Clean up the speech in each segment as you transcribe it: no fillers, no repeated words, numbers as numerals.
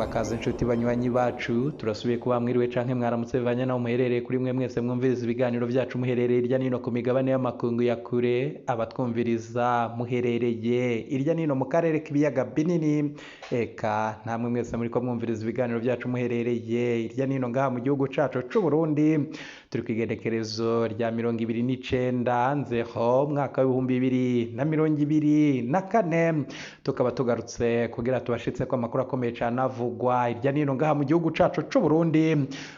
Sangwa kaze nshuti banywanyi bacu, turasubiye kuba mwiriwe canke mwaramutse bivanye naho muherereye. Kuri mwe mwese mwumviriza ibiganiro vyacu muherereye irya nino ku migabane y'amakungu ya kure, abatwumviriza muherereye irya nino mu karere k'ibiyaga binini, eka namwe mwese muriko mwumviriza ibiganiro vyacu muherereye irya nino ngaha mu gihugu cacu c'Uburundi. Turi kw'igenekerezo rya 29 Nzero umwaka w'2024, tukaba tugarutse kugira tubashitse ko amakuru akomeye cane avugwa irya nino ngaha mu gihugu cacu c'Uburundi,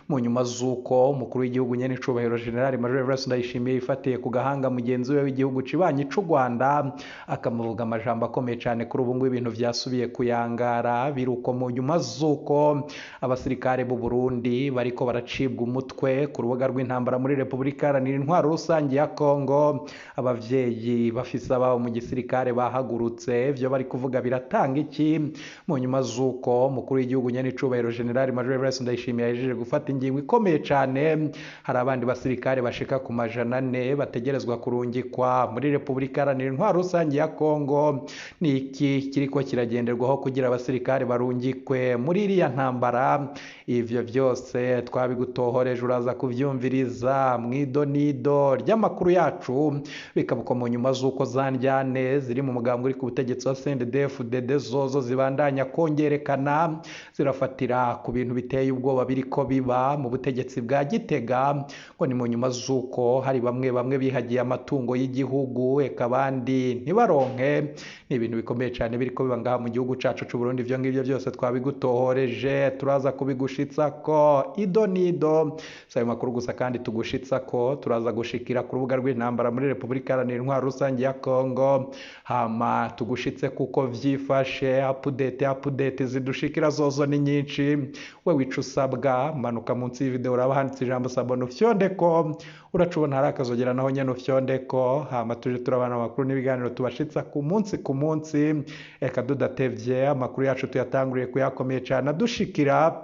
mu nyuma z'uko umukuru w'igihugu nyene icubahiro General Major Evariste Ndayishimiye yifatiye ku gahanga mugenzi we w'igihugu cibanyi c'u Rwanda, akamuvuga amajambo akomeye cane. Kuri ubu ngubu ibintu vyasubiye kuyangara, biruko mu nyuma z'uko abasirikare b'u Burundi bariko baracibwa umutwe ku rubuga rw'intambara muri Repubulika Iharanira Intwaro Rusange ya Kongo. Abavyeyi bafise ababo mu gisirikare bahagurutse, ivyo bari kuvuga biratanga iki? Mu nyuma z'uko umukuru w'igihugu nyene icubahiro General Major Evariste Ndayishimiye yahejeje gufata ingingo ikomeye cane, hari abandi basirikare bashika ku 400 bategerezwa kurungikwa muri Repubulika Iharanira Intwaro Rusange ya Kongo. Ni iki kiriko kiragenderwaho kugira abasirikare barungikwe muri iriya ntambara? Ivyo vyose twabigutohoreje, uraza kuvyumviriza mw'idonido ry'amakuru yacu. Bikaba uko mu nyuma z'uko za ndyane ziri mu mugambi uri ku butegetsi wa CNDD-FDD zozo zibandanya kongerekana, zirafatira ku bintu biteye ubwoba biriko biba mu butegetsi bwa Gitega, ngo ni mu nyuma z'uko hari bamwe bamwe bihagiye amatungo y'igihugu, eka abandi ntibaronke. Ni ibintu bikomeye cane biriko biba ngaha mu gihugu cacu c'Uburundi. Ivyo ngivyo vyose twabigutohoreje, turaza kubigushitsako ido nido. Si ayo makuru gusa kandi tugushitsako, turaza gushikira ku rubuga rw'intambara muri Repubulika Iharanira Intwaro Rusange ya Kongo, hama tugushitse kuko vyifashe. Update zidushikira zozo ni nyinshi. We wica usabwa, manuka munsi y'ivideo uraba handitse ijambo s'abonner, ufyondeko, uraca ubona hari akazogera, naho nyene ufyondeko, hama tuje turabana amakuru n'ibiganiro tubashitsa ku munsi ku munsi. Eka tudatevye, amakuru yacu tuyatanguriye kuyakomeye cane adushikira.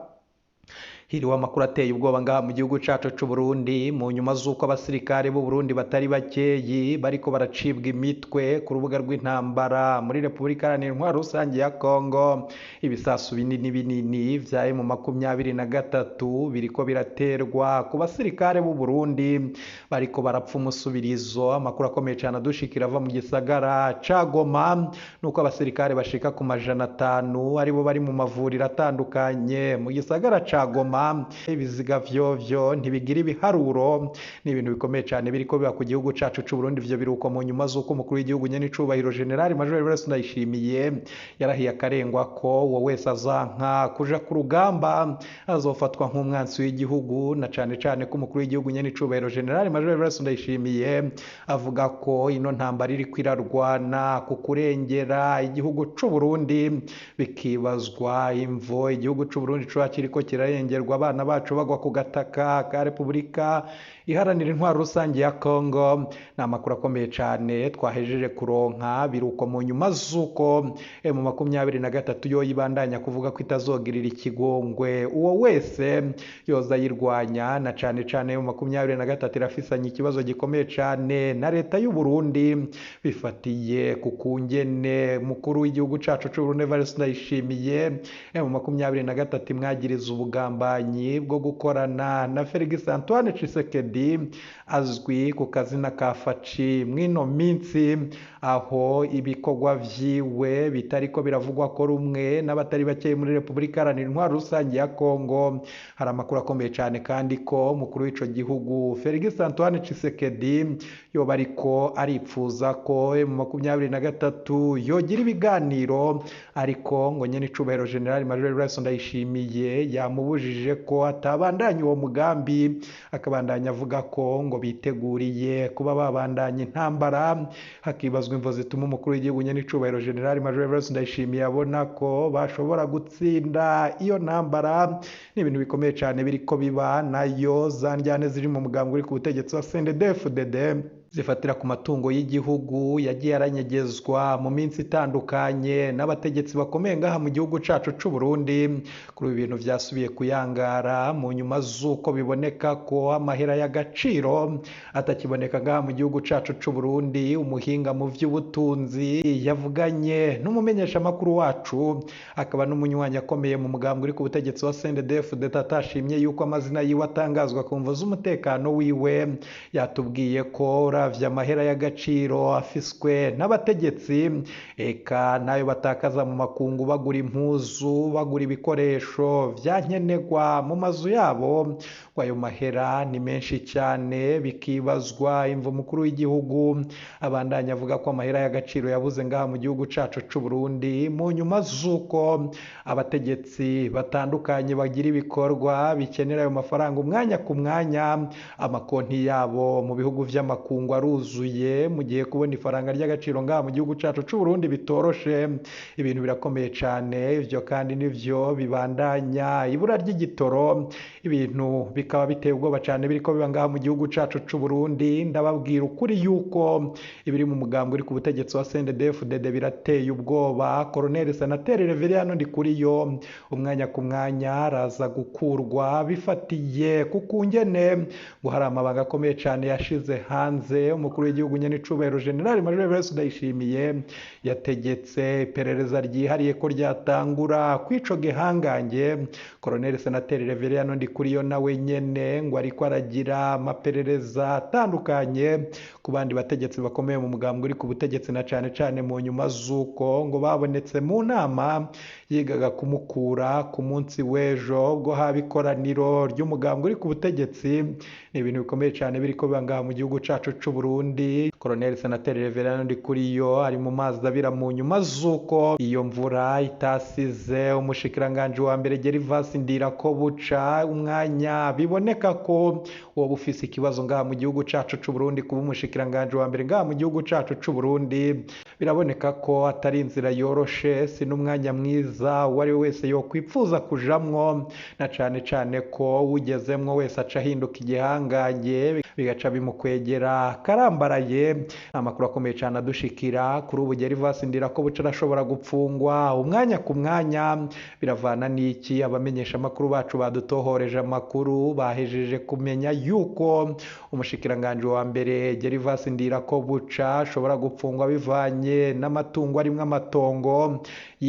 Hiriwe amakuru ateye ubwoba ngaha mu gihugu cacu c'Uburundi, mu nyuma z'uko abasirikare b'u Burundi batari bakeyi bariko baracibwa imitwe ku rubuga rw'intambara muri Repubulika Iharanira Intwaro Rusange ya Kongo. Ibisasu binini binini vya M23 biriko biraterwa ku basirikare b'u Burundi, bariko barapfa umusubirizo. Amakuru akomeye cane adushikira ava mu gisagara ca Goma nuko abasirikare bashika ku 500 aribo bari mu mavuriro atandukanye mu gisagara ca Goma. Ibiziga vyovyo ntibigira ibiharuro. Ni ibintu bikomeye cane biriko biba ku gihugu cacu c'Uburundi. Ivyo biruko mu nyuma z'uko umukuru w'igihugu nyene icubahiro General Major Evariste Ndayishimiye yarahiye akarengwa ko uwo wese azanka kuja ku rugamba azofatwa nk'umwansi w'igihugu, na cane cane ko umukuru w'igihugu nyene icubahiro General Major Evariste Ndayishimiye avuga ko ino ntambara iriko irarwana ku kurengera igihugu c'Uburundi. Bikibazwa imvo igihugu c'Uburundi coba kiriko kirarengerwa, abana bacu bagwa ku gataka ka Repubulika Iharanira Intwaro Rusange ya Kongo. Ni amakuru akomeye cane twahejeje kuronka. Biruko mu nyuma z'uko M23 yo ibandanya kuvuga ko itazogirira ikigongwe uwo wese yoza ayirwanya, na cane cane M23 irafisanye ikibazo gikomeye cane na leta y'u Burundi, bifatiye ku kungene mukuru w'igihugu cacu c'Uburundi Evariste Ndayishimiye M23 imwagiriza ubugambanyi bwo gukorana na Felix Antoine Tshisekedi azwi ku kazina ka Faci mw'ino minsi, aho ibikorwa vyiwe bitariko biravugwa ko rumwe n'abatari bake muri Repubulika Iharanira Intwaro Rusange ya Kongo. Hari amakuru akomeye cane kandi ko umukuru w'ico gihugu Felix Antoine Tshisekedi yoba ariko aripfuza ko M23 yogira ibiganiro, ariko ngo nyene icubahiro General Major Evariste Ndayishimiye yamubujije ko atabandanya uwo mugambi, akabandanya avuga ko ngo biteguriye kuba babandanya intambara. Hakibazwa imvo zituma umukuru w'igihugu nyene icubahiro General Major Evariste Ndayishimiye abona ko bashobora gutsinda iyo ntambara. Ni ibintu bikomeye cane biriko biba, nayo za ndyane ziri mu mugambi uri ku butegetsi wa CNDD-FDD. Zifatira ku matungo y'igihugu yagiye aranyegezwa mu minsi itandukanye n'abategetsi bakomeye ngaha mu gihugu cacu c'u Burundi. Kuri ibi bintu vyasubiye kuyangara mu nyuma z'uko biboneka ko amahera y'agaciro atakiboneka ngaha mu gihugu cacu c'u Burundi. Umuhinga mu vy'ubutunzi yavuganye n'umumenyeshamakuru wacu akaba n'umunywanyi akomeye mu mugambwe uri ku butegetsi wa CNDD-FDD, atashimye yuko amazina yiwe atangazwa ku mvo z'umutekano wiwe, yatubwiye ko uravye amahera y'agaciro afiswe n'abategetsi eka nayo batakaza mu makungu bagura impuzu, bagura ibikoresho vyankenerwa mu mazu yabo, ngo ayo mahera ni menshi cyane. Bikibazwa imvo mukuru w'igihugu abandanya avuga ko amahera y'agaciro yabuze ngaha mu gihugu cacu c'u Burundi mu nyuma z'uko abategetsi batandukanye bagira ibikorwa bikenera ayo mafaranga umwanya ku mwanya, amakonti yabo mu bihugu vy'amakungu aruzuye, mu gihe kubona ifaranga ry'agaciro ngaha mu gihugu cacu c'u Burundi bitoroshe. Ibintu birakomeye cane, ivyo kandi nivyo bibandanya ibura ry'igitoro, ibintu bikaba biteye ubwoba cane biriko biba ngaha mu gihugu cacu c'u Burundi. Ndababwira ukuri yuko ibiri mu mugambwe uri ku butegetsi wa CNDD-FDD birateye ubwoba. Colonel Senateri Reveriyano Ndikuriyo umwanya ku mwanya araza gukurwa bifatiye ku kungene ngo hari amabanga akomeye cane yashize hanze. Umukuru w'igihugu nyenicubahiro General Major Evariste Ndayishimiye yategetse iperereza ryihariye ko ryatangura kw'ico gihangange. Colonel Senateri Reveriyano Ndikuriyo nawe nyene ngo ariko aragira amaperereza atandukanye ku bandi bategetsi bakomeye mu mugambwe uri ku butegetsi, na cane cane mu nyuma z'uko ngo babonetse mu nama yigaga kumukura ku munsi w'ejo ubwo haba ikoraniro ry'umugambwe uri ku butegetsi. Ni ibintu bikomeye cane biriko biba ngaha mu gihugu cacu c'u Burundi. Colonel Senateri Reveriyano Ndikuriyo ari mu mazi abira mu nyuma z'uko iyo mvura itasize umushikiranganji wa mbere Gervas Ndirakobuca umwanya biboneka ko woba ufise ikibazo ngaha mu gihugu cacu c'u Burundi. Kuba umushikiranganji wa mbere ngaha mu gihugu cacu c'u Burundi biraboneka ko atari inzira yoroshe, si n'umwanya mwiza uwo ari we wese yokwipfuza kujamwo, na cane cane ko ugezemwo wese aca ahinduka igihangange bigaca bimukwegera karambaraye. Amakuru akomeye cane adushikira kuri ubu, Gervas Ndirakobuca arashobora gupfungwa umwanya ku mwanya. Biravana n'iki? Abamenyesha amakuru bacu badutohoreje amakuru bahejeje kumenya yuko umushikiranganji wa mbere Gervas Ndirakobuca ashobora gupfungwa bivanye n'amatungo arimwo amatongo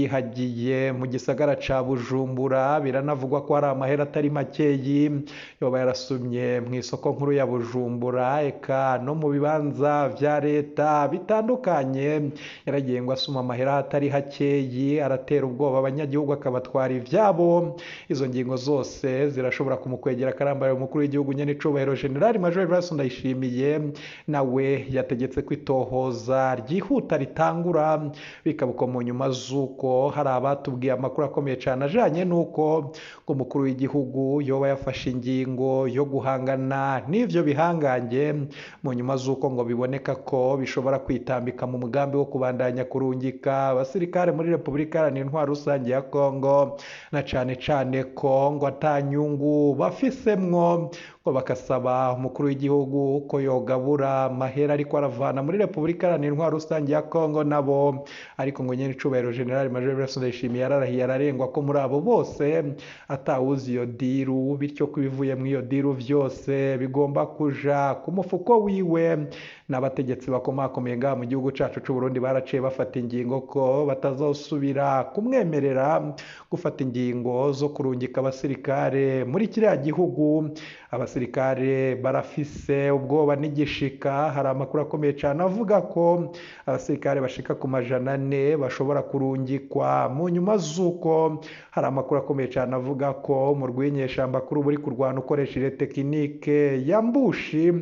yihagiye mu gisagara ca Bujumbura. Biranavugwa ko hari amahera atari makeyi yoba yarasumye mu isoko nkuru ya Bujumbura eka no mu bibanza vya leta bitandukanye. Yaragiye ngo asuma amahera atari hakeyi, aratera ubwoba abanyagihugu akabatwara ivyabo. Izo ngingo zose zirashobora kumukwegera akarambaraye. Umukuru w'igihugu nyenicubahiro General Major Evariste Ndayishimiye nawe yategetse kwitohoza ryihuta ritangura, bikaba uko mu nyuma z'uko hari abatubwiye amakuru akomeye cane ajanye n'uko ngo umukuru w'igihugu yoba yafashe ingingo yo guhangana n'ivyo bihangange mu nyuma z'uko ngo biboneka ko bishobora kwitambika mu mugambi wo kubandanya kurungika abasirikare muri Repubulika Iharanira Intwaro Rusange ya Kongo, na cane cane ko ngo ata nyungu bafisemwo, ngo bakasaba umukuru w'igihugu ko yogabura amahera ariko aravana muri Repubulika Iharanira Intwaro Rusange ya Kongo nabo. Ariko ngo nyenicubahiro General Major Evariste Ndayishimiye yararahiye ararengwa ko muri abo bose atawuzi iyo diru, bityo ko ibivuye muri iyo diru vyose bigomba kuja ku mufuko wiwe. N'abategetsi bakomakomeye ngaha mu gihugu cacu c'u Burundi baraciye bafata ingingo ko batazosubira kumwemerera gufata ingingo zo kurungika abasirikare muri kiriya gihugu. Abasirikare barafise ubwoba n'igishika. Hari amakuru akomeye cane avuga ko abasirikare bashika ku 400 bashobora kurungikwa mu nyuma z'uko hari amakuru akomeye cane avuga ko mu rwinyeshamba kuri ubu uri kurwana ukoresheje tekinike ya mbushi,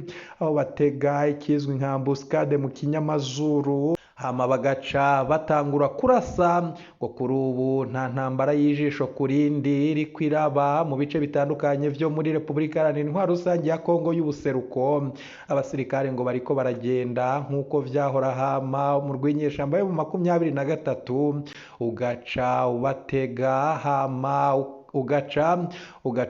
aho batega ikizwi nka embuscade mu kinyamazuru, hama bagaca batangura kurasa. Ngo kuri ubu nta ntambara y'ijisho ku rindi iriko iraba mu bice bitandukanye vyo muri Repubulika Iharanira Intwaro Rusange ya Kongo y'ubuseruko. Abasirikare ngo bariko baragenda nk'uko vyahora, hama mu rwinyeshamba yo mu 23 ugaca ubatega, hama Ugaca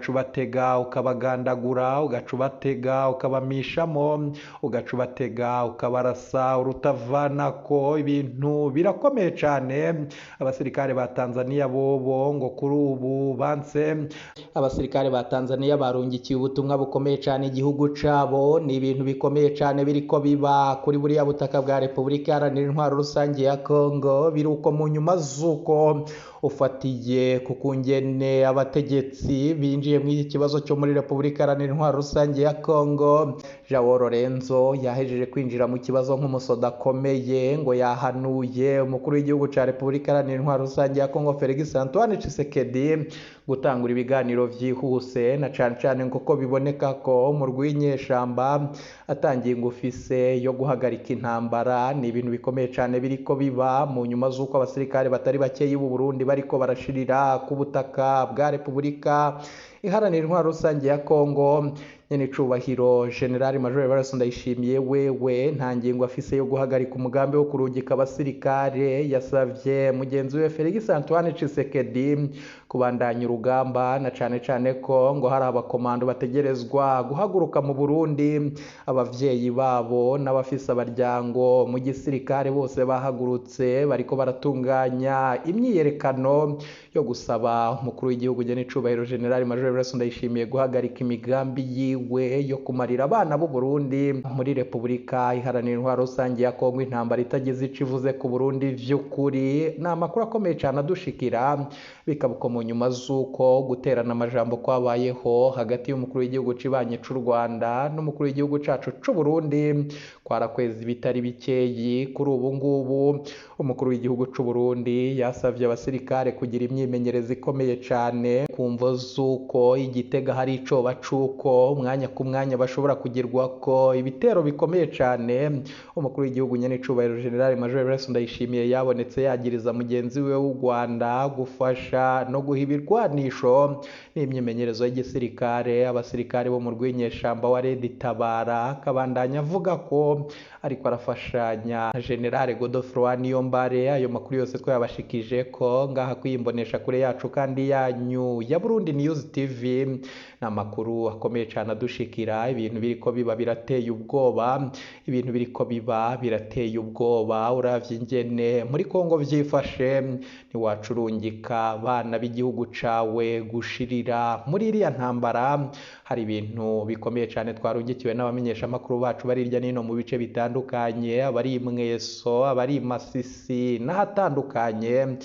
ubatega ukabagandagura, ugaca ubatega ukabamishamo, ugaca ubatega ukabarasa urutavanako. Ibintu birakomeye cane. Abasirikare ba Tanzania bobo ngo kuri ubu banse. Abasirikare ba Tanzania barungikiye ubutumwa bukomeye cane igihugu cabo. Ni ibintu bikomeye cane biriko biba kuri buriya butaka bwa Repubulika Iharanira Intwaro Rusange ya Congo. Biruko mu nyuma z'uko ufatiye ku kungene abategetsi binjiye muri iki kibazo cyo muri Repubulika Iharanira Intwaro Rusange ya Congo. João Lorenzo yahejeje kwinjira mu kibazo nk'umusoda akomeye, ngo yahanuye umukuru w'igihugu ca Repubulika Iharanira Intwaro Rusange ya Congo Felix Antoine Tshisekedi gutangura ibiganiro vyihuse, na cane cane kuko biboneka ko mu rw'inyeshamba atangiye ingufise yo guhagarika intambara. Ni ibintu bikomeye cane biriko biba mu nyuma z'uko abasirikare batari bakeyi b'u Burundi bariko barashirira ku butaka bwa Repubulika Iharanira Intwaro Rusange ya Congo. Nyene icubahiro General Major Evariste Ndayishimiye wewe nta ngingo afise yo guhagarika umugambi wo kurungika abasirikare. Yasavye mugenzi we Felix Antoine Tshisekedi kubandanya urugamba, na cane cane ko ngo hari abakomando bategerezwa guhaguruka mu Burundi. Abavyeyi babo n'abafise abaryango mu gisirikare bose bahagurutse, bariko baratunganya imyiyerekano yo gusaba umukuru w'igihugu nyene icubahiro General Major Evariste Ndayishimiye guhagarika imigambi yiwe yo kumarira abana b'u Burundi muri Repubulika Iharanira Intwaro Rusange ya Kongo. Intambara itagize ico ivuze ku Burundi vy'ukuri. Ni amakuru akomeye cane adushikira, bikaba uko mu nyuma z'uko guterana amajambo kwabayeho hagati y'umukuru w'igihugu cibanye c'u Rwanda n'umukuru w'igihugu cacu c'u Burundi kwarakwezi bitari bikeyi. Kuri ubu ngubu umukuru w'igihugu c'u Burundi yasavye abasirikare kugira imyimenyerezo ikomeye cane ku mvo z'uko igitega hari icoba c'uko umwanya ku mwanya bashobora kugirwako ibitero bikomeye cane. Umukuru w'igihugu nyene icubahiro General Major Evariste Ndayishimiye yabonetse yagiriza mugenzi we w'u Rwanda gufasha no guha ibirwanisho n'imyimenyerezo y'igisirikare abasirikare bo mu rw'inyeshamba wa Red Tabara, akabandanya avuga ko ariko arafashanya na General Godefroid Niyombare. Ayo makuru yose twayabashikije ko ngaha kwiyimbonesha kure yacu kandi yanyu ya Burundi News TV. Ni amakuru akomeye cane adushikira. Ibintu biriko biba birateye ubwoba, ibintu biriko biba birateye ubwoba. Uravye ingene muri Kongo vyifashe, ntiwacurungika abana b'igihugu cawe gushirira muri iriya ntambara. Hari ibintu bikomeye cane twarungikiwe n'abamenyeshamakuru bacu bari hirya n'ino mu bice bitandukanye, abari Mweso, abari Masisi n'ahatandukanye.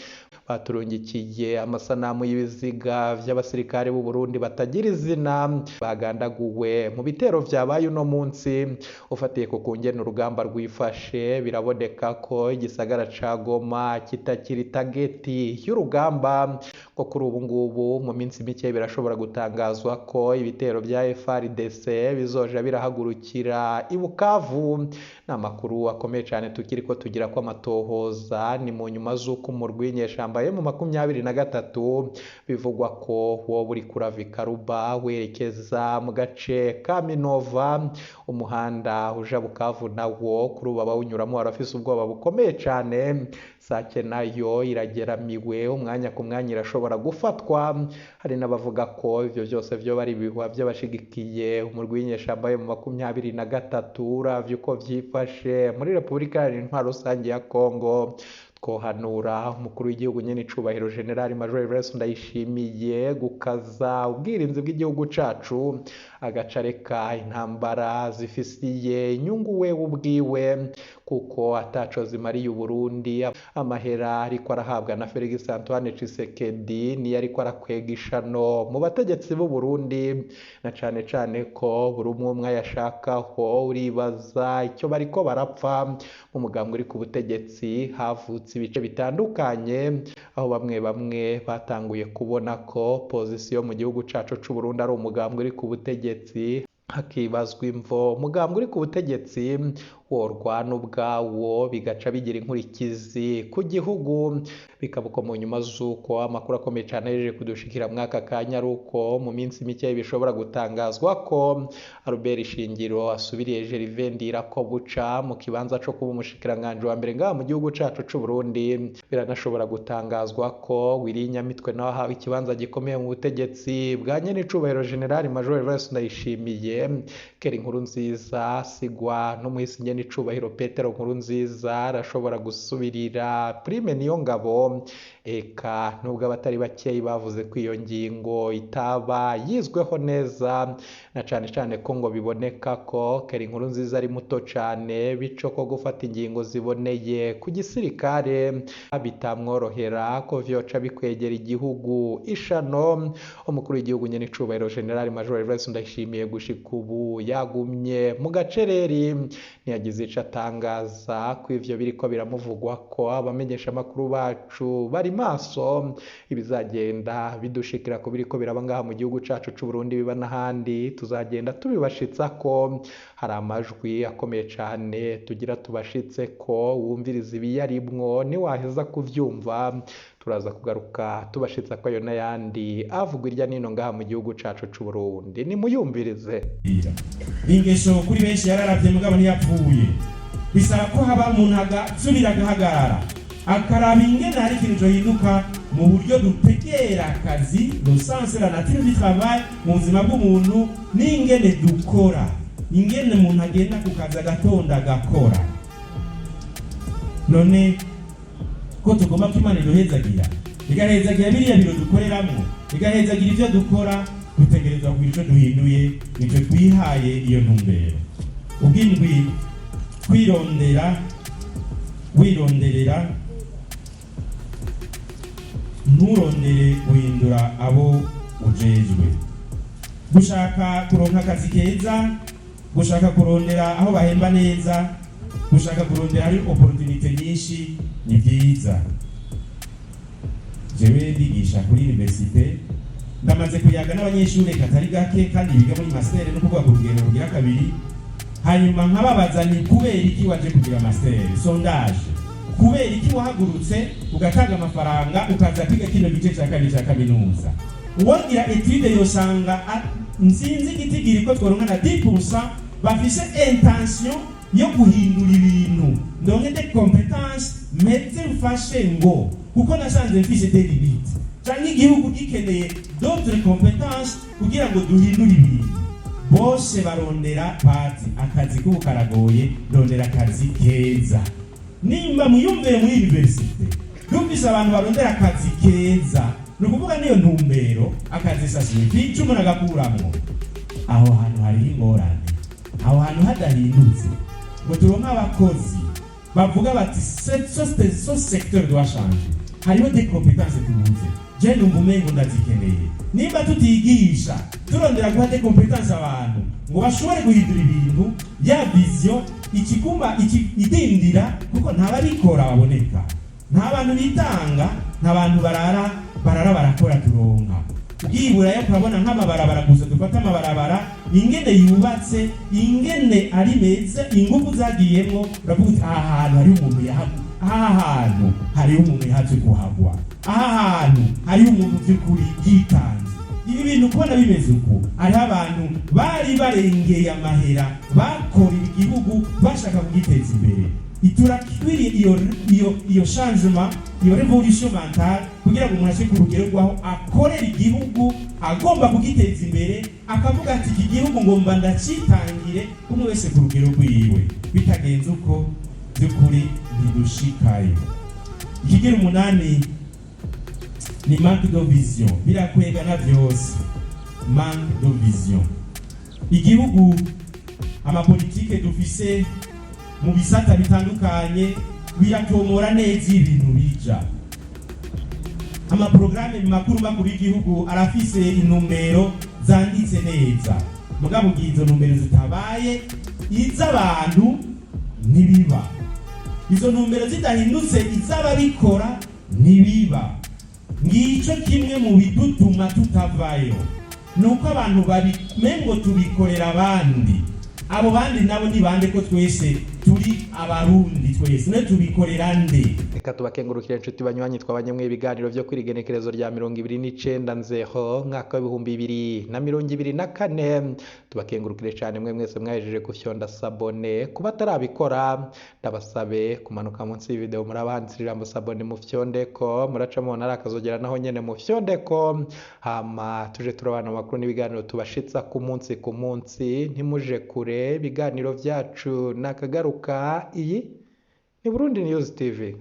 Baturungikiye amasanamu y'ibiziga vy'abasirikare b'u Burundi batagira izina bagandaguwe mu bitero vyabaye uno munsi. Ufatiye ku kungene urugamba rwifashe, biraboneka ko igisagara ca Goma kitakiri tageti y'urugamba, ko kuri ubu ngubu mu minsi mike birashobora gutangazwa ko ibitero vya FARDC bizoja birahagurukira i Bukavu. Ni amakuru akomeye cane tukiriko tugira ko amatohoza. Ni mu nyuma z'uko umurwi w'inyeshamba mu 23 bivugwa ko woba uri kurava i Karuba werekeza mu gace ka Minova. Umuhanda uja Bukavu nawo kuri ubu abawunyuramo barafise ubwoba bukomeye cane. Sake nayo irageramiwe, umwanya ku mwanya irashobora gufatwa. Hari n'abavuga ko ivyo vyose vyoba ari ibihuha vy'abashigikiye umurwi w'inyeshamba mu 23. Uravye uko vyifashe muri Repubulika Iharanira Intwaro Rusange ya Congo, twohanura umukuru w'igihugu nyene icubahiro General Major Evariste Ndayishimiye gukaza ubwirinzi bw'igihugu cacu, agaca areka intambara zifisiye inyungu we ubwiwe, kuko ataco zimariye Uburundi. Amahera ariko arahabwa na Felix Antoine Tshisekedi niyo ariko arakwega ishano mu bategetsi b'u Burundi, na cane cane ko buri umwe umwe ayashakaho. Uribaza icyo bariko barapfa. Mu mugambwe uri ku butegetsi havutse ibice bitandukanye, aho bamwe bamwe batanguye kubona ko pozisiyo mu gihugu cacu c'u Burundi ari umugambwe uri ku butegetsi. Hakibazwa imvo umugambwe uri ku butegetsi Worwana ubwawo, bigaca bigira inkurikizi ku gihugu. Bikaba uko mu nyuma z'uko amakuru akomeye cyane ahejeje kudushikira mwaka kanya ari uko mu minsi mike bishobora gutangazwa ko Albert Shingiro asubiriye Gervais Ndirakobuca mu kibanza co kuba umushikiranganji wa mbere ngaha mu gihugu cacu c'u Burundi. Biranashobora gutangazwa ko Willy Nyamitwe nawe ahawe ikibanza gikomeye mu butegetsi bwa nyenicubahiro General Major Evariste Ndayishimiye. Kera inkuru nziza sigwa n'umuhisi nyenicubahiro Petero Nkurunziza arashobora gusubirira Prime Niyongabo. Eka nubwo abatari bakeyi bavuze ko iyo ngingo itaba yizweho neza, na cane cane ko ngo biboneka ko Kera inkuru nziza ari muto cane, bico ko gufata ingingo ziboneye ku gisirikare bitamworohera, ko vyoca bikwegera igihugu ishano. Umukuru w'igihugu nyenicubahiro General Major Evariste Ndayishimiye gushika ubu yagumye mu gacereri, ntiyagize ico atangaza ko ivyo biriko biramuvugwa, ko abamenyesha amakuru bacu bari maso. Ibizagenda bidushikira ko biriko biraba ngaha mu gihugu cacu c'u Burundi, biba n'ahandi, tuzagenda tubibashitsa ko hari amajwi akomeye cane tugira tubashitse ko wumviriza ibiyarimwo. Niwaheza kuvyumva, turaza kugaruka tubashitsa ko ayo n'ayandi avugwa irya nino ngaha mu gihugu cacu c'u Burundi. Nimuyumvirize. Ingeso kuri benshi yararavye, mugabo ntiyapfuye. Bisaba ko haba umuntu agasubira agahagarara, akaraba ingene hari ikintu cohinduka mu buryo dutegera akazi, le sens, la nature du travail mu buzima bw'umuntu, n'ingene dukora, ingene umuntu agenda ku kazi, agatonda, agakora. None ko tugomba ko Imana iduhezagira, igahezagira biriya biro dukoreramwo, igahezagira ivyo dukora, dutegerezwa kugira ico duhinduye. Nico twihaye iyo ntumbero. Ubwindwi, kwirondera, wironderera, nturondere guhindura abo ujejwe. Gushaka kuronka akazi keza, gushaka kurondera aho bahemba neza, gushaka kurondera hari opportunité nyinshi, ni byiza. Jewe ndigisha kuri université, ndamaze kuyaga n'abanyeshuri katari gake kandi biga muri master, no kuvuga ku rugero rugira kabiri. Hanyuma nkababaza ni kubera iki waje kugira master? Sondage: kubera iki wahagurutse ugatanga amafaranga ukaza kwiga kino gice cya kabiri cya kaminuza? Uwagira étude yosanga nsinzi igitigiri ko tworonka na 10% bafise intention yo guhindura ibintu, ndonke des compétences meze mfashe ngo kuko nasanze mfise des limites, canke igihugu gikeneye d'autres compétences kugira ngo duhindure ibintu. Bose barondera pati akazi kubu karagoye, ndondera akazi keza. Nimba muyumvire muri université, numvise abantu barondera akazi keza, ni ukuvuga niyo ntumbero. Akazi ça signifie ico umuntu agakuramwo. Aho hantu hariho ingorane, aho hantu hadahindutse ngo turonke abakozi bavuga bati ce secteur doit changer, hariho des compétences tubuze, je numva umengo ndazikeneye. Nimba tutigisha, turondera guha des compétences abantu ngo bashobore guhindura ibintu, ya vision ikiguma idindira, kuko ntababikora baboneka, nta bantu bitanga, nta bantu barara barara barakora. Turonka ubwibura turabona nk'amabarabara gusa. Dufate amabarabara ingene yubatse, ingene ari meza, ingufu zagiyemwo, uravuga uti aha hantu hariho umuntu yahagu, aha hantu hariho umuntu yahatse kuhagwa, aha hantu hariho umuntu by'ukuri yitanze. Ibi bintu kubona bimeze uku, hariho abantu bari barengeye amahera, bakorera igihugu bashaka kugiteza imbere. Turakwiriye iyo changement, iyo révolution mentale, kugira ngo umuntu ashike ku rugero rwaho akorera igihugu agomba kugiteza imbere, akavuga ati iki gihugu ngomba ndacitangire, umwe wese ku rugero rwiwe. Bitagenze uko, by'ukuri ntidushikayo. Ikigira umunani ni manque de vision. Birakwegana byose. Manque de vision. Igihugu, amapolitike dufise mu bisata bitandukanye biratomora neza ibintu bija. Amaporogaramu makuru makuru y'igihugu arafise intumbero zanditse neza, mugabo igihe izo ntumbero zitabaye iz'abantu, ntibiba. Izo ntumbero zidahindutse iz'ababikora, ntibiba. Ngico kimwe mu bidutuma tutavayo, ni uko abantu babimengo tubikorera abandi. Abo bandi nabo ni bande, ko twese turi Turi Abarundi twese, ne tubikorera nde? Reka tubakengurukire, inshuti banywanyi twabanye mu ibiganiro byo kwirigenekerezo rya 29 nzeho mwaka wa 2024. Tubakengurukire cyane mwe mwese mwahejeje gufyonda s'abonner. Kuba atarabikora, ndabasabe kumanuka munsi y'ivideo, murabanditse ijambo "s'abonner", mufyonde ko muraca mubona ari akazogera, naho nyene mufyonde ko, hama tuje turabana amakuru n'ibiganiro tubashitsa ku munsi ku munsi. Ntimuje kure, ibiganiro byacu nakagaruka. Iyi ni Burundi News TV.